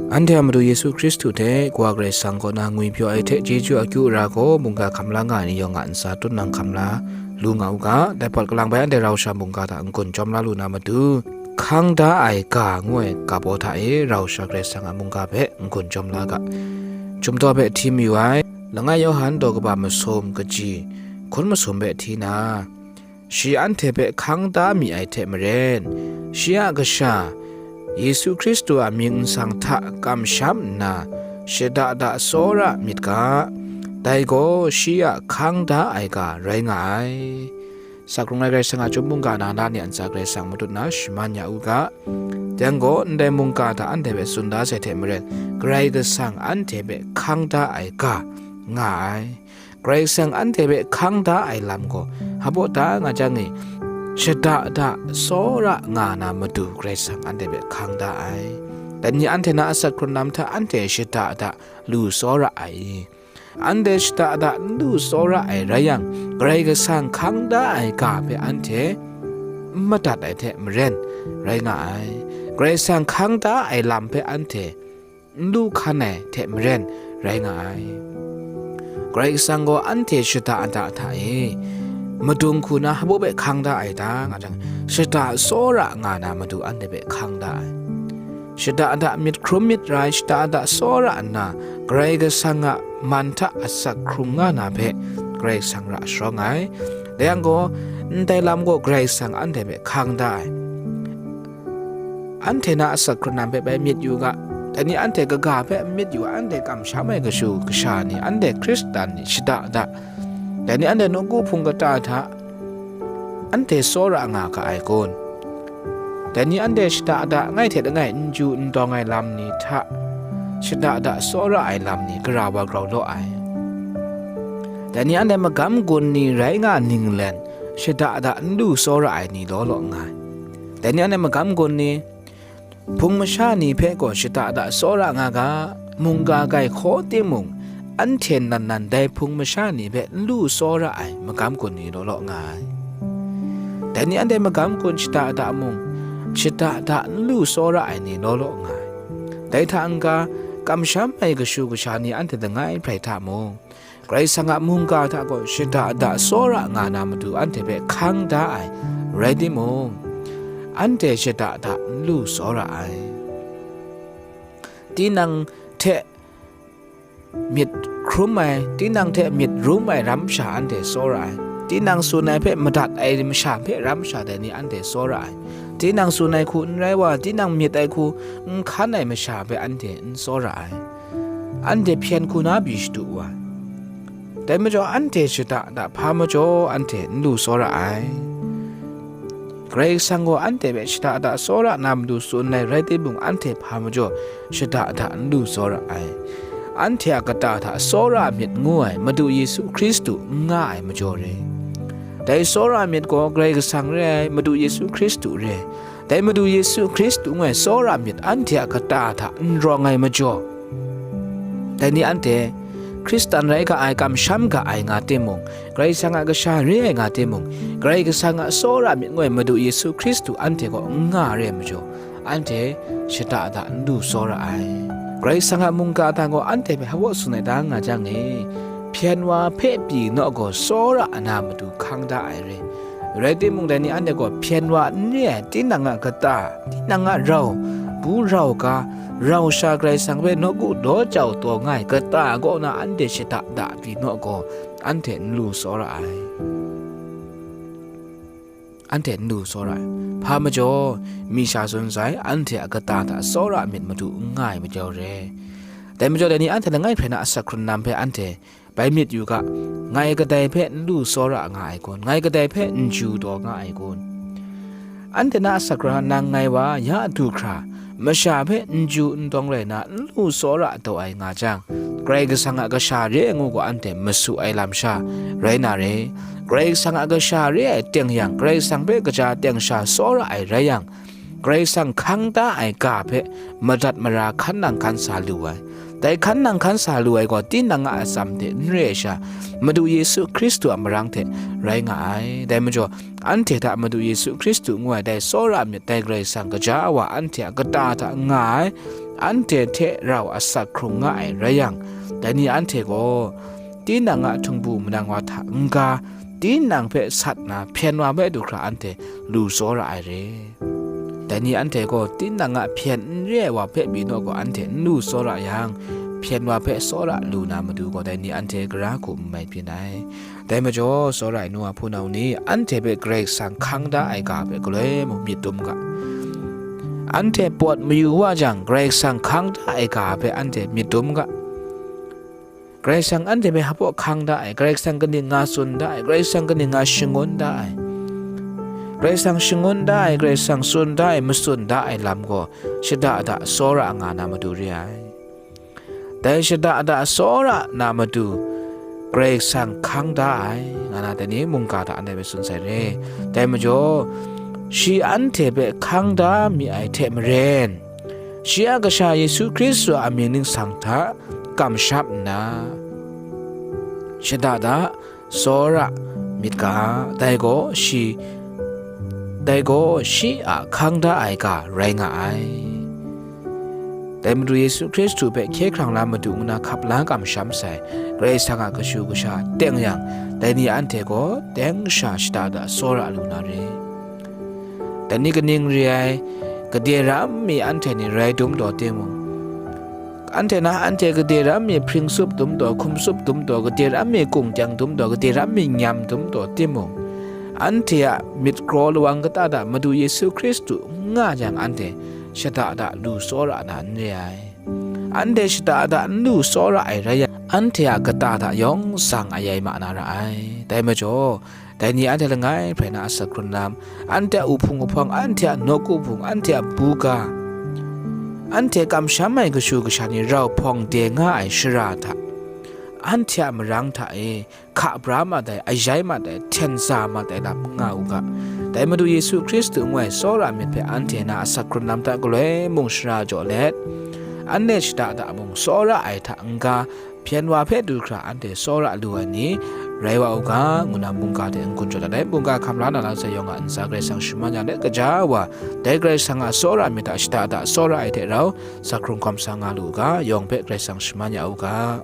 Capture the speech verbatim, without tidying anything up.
Anhte a Madu Yesu Hkristu hte Kawa Karai Kasang kaw na ngwipyaw ai hte chyeju akyu ara gaw mungga hkam la nga ai ni yawng a ntsa tutnang hkam la lu nga u ga, dai hpawt kalang bai anhte rau sha mungga hta n-gun chyawm la lu na matu, hkang da ai ga ngu ai ga baw hta e rau sha Karai Kasang a mungga hpe n-gun chyawm la ga. Chyum daw hpe hti mayu ai, langai Yawhan daw kaba masum kaji hkun masum hpe hti na, shi anhte hpe hkang da mi ai hte maren, shi a Kasha, Yesu Hkristu a mying nsang hta kamsham nna, shada da tsawra myit ga, dai gaw shi a hkang da ai ga rai nga ai. Sakrung ai Karai Kasang a Chyum mungga na na ni a ntsa Karai Kasang matut na shaman ya u ga. Dai gaw ndai mungga hta anhte hpe tsun da sai hte maren, Karai Kasang anhte hpe hkang da ai ga nga ai. Karai Kasang anhte hpe hkang da ai lam gaw, hpa baw da nga jang e, shada da tsawra nga na matu Karai Kasang anhte hpe hkang da ai. Dai ni anhte na asak hkrun lam hta anhte shada da lu tsawra ai i? Anhte shada da n lu tsawra ai rai yang, Karai Kasang hkang da ai ga hpe anhte n madat ai hte maren rai nga ai. Karai Kasang hkang da ai lam hpe anhte n lu hkan ai hte maren rai nga ai. Karai Kasang gaw anhte shada da hta e madung hku na hpa baw hpe hkang da ai ta nga jang, shada tsawra nga na matu anhte hpe hkang da ai. Shada da myit hkrum myit rai, shada da tsawra nna, Karai Kasang a man hta asak hkrung nga na hpe Karai Kasang ra sharawng ai. Dai yang gaw, ndai lam gaw Karai Kasang anhte hpe hkang da ai. Anhte na asak hkrun lam hpe bai myit yu ga, dai ni anhte kaga hpe n myit yu, anhte kamsham ai kashu kasha ni, anhte Hkristan ni shada da, dai ni anhte nawku hpung kata hta anhte tsawra nga ga ai kun? Dai ni anhte shada da langai hte langai n ju n dawng ai lam ni hta shada da tsawra ai lam ni gara wa grau law ai. Dai ni anhte magam gun ni rai nga ninglen shada da n lu tsawra ai ni law law nga ai. Dai ni anhte magam gun ni, hpung masha ni hpe gaw shada da tsawra nga ga, mungga gai hkaw timung, anhte nan nan dai hpung masha ni hpe n lu tsawra ai magam gun ni law law nga ai. Dai ni anhte magam gun shada da mung, shada da n lu tsawra ai ni law law nga ai. Dai hta n-ga, kamsham ai kashu kasha ni anhte langai hprai hta mung, Karai Kasang a mungga hta gaw shada da tsawra nga na matu anhte hpe hkang da ai rai timung, anhte shada da n lu tsawra ai. Tinang hte myit hkrum ai, tinang hte myit rum ai ram sha anhte tsawra ai. Tinang tsun ai hpe madat ai masha hpe ram sha dai ni anhte tsawra ai. Tinang tsun ai hku n rai wa, tinang myit ai hku n hkan ai masha hpe anhte n tsawra ai. Anhte hpyen hku na pyi shadu wa ai. Dai majaw anhte shada da hpa majaw anhte n lu tsawra ai. Karai Kasang gaw anhte hpe shada da tsawra na matu tsun ai rai timung, anhte hpa majaw shada da n lu tsawra ai. Anhte a kata hta tsawra myit ngu ai Madu Yesu Hkristu n nga ai majaw re. Dai tsawra myit gaw Karai Kasang re ai, Madu Yesu Hkristu re ai. Dai Madu Yesu Hkristu ngu ai tsawra myit anhte a kata hta n rawng ai majaw, dai ni anhte Hkristan rai ga ai, kamsham ga ai nga timung, Karai Kasang a kasha re ai nga timung, Karai Kasang a tsawra myit ngu ai Madu Yesu Hkristu anhte gaw n nga re ai majaw, anhte shada da n lu tsawra ai. Karai Kasang a mungga hta gaw anhte hpe hpa baw tsun ai ta nga jang e, hpyen wa hpe pyi naw gaw tsawra na matu hkang da ai re. Rai timung, dai ni anhte gaw hpyen wa n re ai, tinang a kata, tinang a rau, bu rau ga, rau sha Karai Kasang hpe nawku daw jau taw nga ai kata kaw na anhte shada da pyi naw gaw, anhte n lu tsawra ai. Anhte n lu tsawra ai. Hpa majaw, mi sha tsun sai, anhte a kata hta tsawra myit madu n nga ai majaw re. Dai majaw, dai ni anhte langai hprai na asak hkrun lam hpe anhte bai myit yu ga, ngai kadai hpe n lu tsawra nga ai kun, ngai kadai hpe n ju taw nga ai kun? Anhte na asak hkrun nang ngai wa ya du hkra, masha hpe n ju n dawng rai na, n lu tsawra taw ai nga jang, Karai Kasang a kasha re ai ngu gaw anhte masu ai lam sha rai na re. Karai Kasang a kasha re ai teng yang, Karai Kasang hpe kaja teng sha tsawra ai rai yang, Karai Kasang hkang da ai ga hpe madat mara hkan nang hkan sa lu ai. Dai hkan nang hkan sa lu ai gaw, tinang a atsam hte n re ai sha, Madu Yesu Hkristu a marang hte rai nga ai. Dai majaw, anhte hta Madu Yesu Hkristu ngu ai dai tsawra myit, dai Karai Kasang kaja wa anhte a kata hta nga ai, anhte hte rau asak hkrung nga ai rai yang, dai ni anhte gaw tinang a htingbu manang wa hta n-ga, tinang hpe sat nna hpyen wa hpe du hkra anhte lu tsawra ai re. Dai ni anhte gaw tinang a hpyen n re ai wa hpe pyi naw gaw, anhte n lu tsawra yang, hpyen wa hpe tsawra lu na matu gaw, dai ni anhte gara hku n mai byin ai. Dai majaw, tsawra ai nu wa hpunau ni, anhte hpe Karai Kasang hkang da ai ga hpe galoi mung myit dum ga. Anhte pawt mayu wa jang, Karai Kasang hkang da ai ga hpe anhte myit dum ga. Karai Kasang anhte hpe hpaw hkang da ai, Karai Kasang kaning nga tsun da ai, Karai Kasang kaning nga shangun da ai, Karai Kasang shangun da ai, Karai Kasang tsun da ai, matsun da ai lam gaw shada da tsawra nga na matu re ai. Dai shada da tsawra na matu Karai Kasang hkang da ai, nga na dai ni mungga hta anhte hpe tsun sai re. Dai majaw, shi anhte hpe hkang da mi ai hte maren, shi a Kasha Yesu Hkristu a mying ningsang hta kamsham nna, shada da tsawra myit ga, dai gaw shi, dai gaw shi a hkang da ai ga rai nga ai. Dai Madu Yesu Hkristu hpe hkye hkrang la matu ngu na hkap la kamsham sai, Karai Kasang a kashu kasha teng yang, dai ni anhte gaw teng sha shada da tsawra lu na re. Dai ni kaning re ai, gade ram mi anhte ni rai dum taw timung, anhte na anhte gade ram mi hpring tsup dum taw, hkum tsup dum taw, gade ram mi kung kyang dum taw, gade ram mi nyam dum taw timung, anhte a myit kraw lawang kata hta Madu Yesu Hkristu n nga jang, anhte shada da lu tsawra na n re ai. Anhte shada da n lu tsawra ai rai yang, anhte a kata hta yawng sang ayai ma na ra ai. Dai majaw, dai ni anhte langai hprai na asak hkrun lam, anhte a uhpung uhpawng, anhte a nawku hpung, anhte a buga, anhte kamsham ai kashu kasha ni rau hpawng de nga ai shara hta, anhte a marang hta e hka bra mat ai, ayai mat ai, hten za mat ai lam nga u ga. Dai Madu Yesu Hkristu ngu ai tsawra myit hpe anhte na asak hkrun lam hta galoi mung shara jaw let, anhte shada da mung tsawra ai hta n-ga, hpyen wa hpe du hkra anhte tsawra lu ai ni rai wa u ga, ngu na mungga hte n-gun jaw dat ai. Mungga hkam la na lam sai yawng a ntsa Karai Kasang shaman ya let, gaja wa dai Karai Kasang a tsawra myit hta shada da tsawra ai hte rau, asak hkrun hkawm sa nga lu u ga, yawng hpe Karai Kasang shaman ya u ga.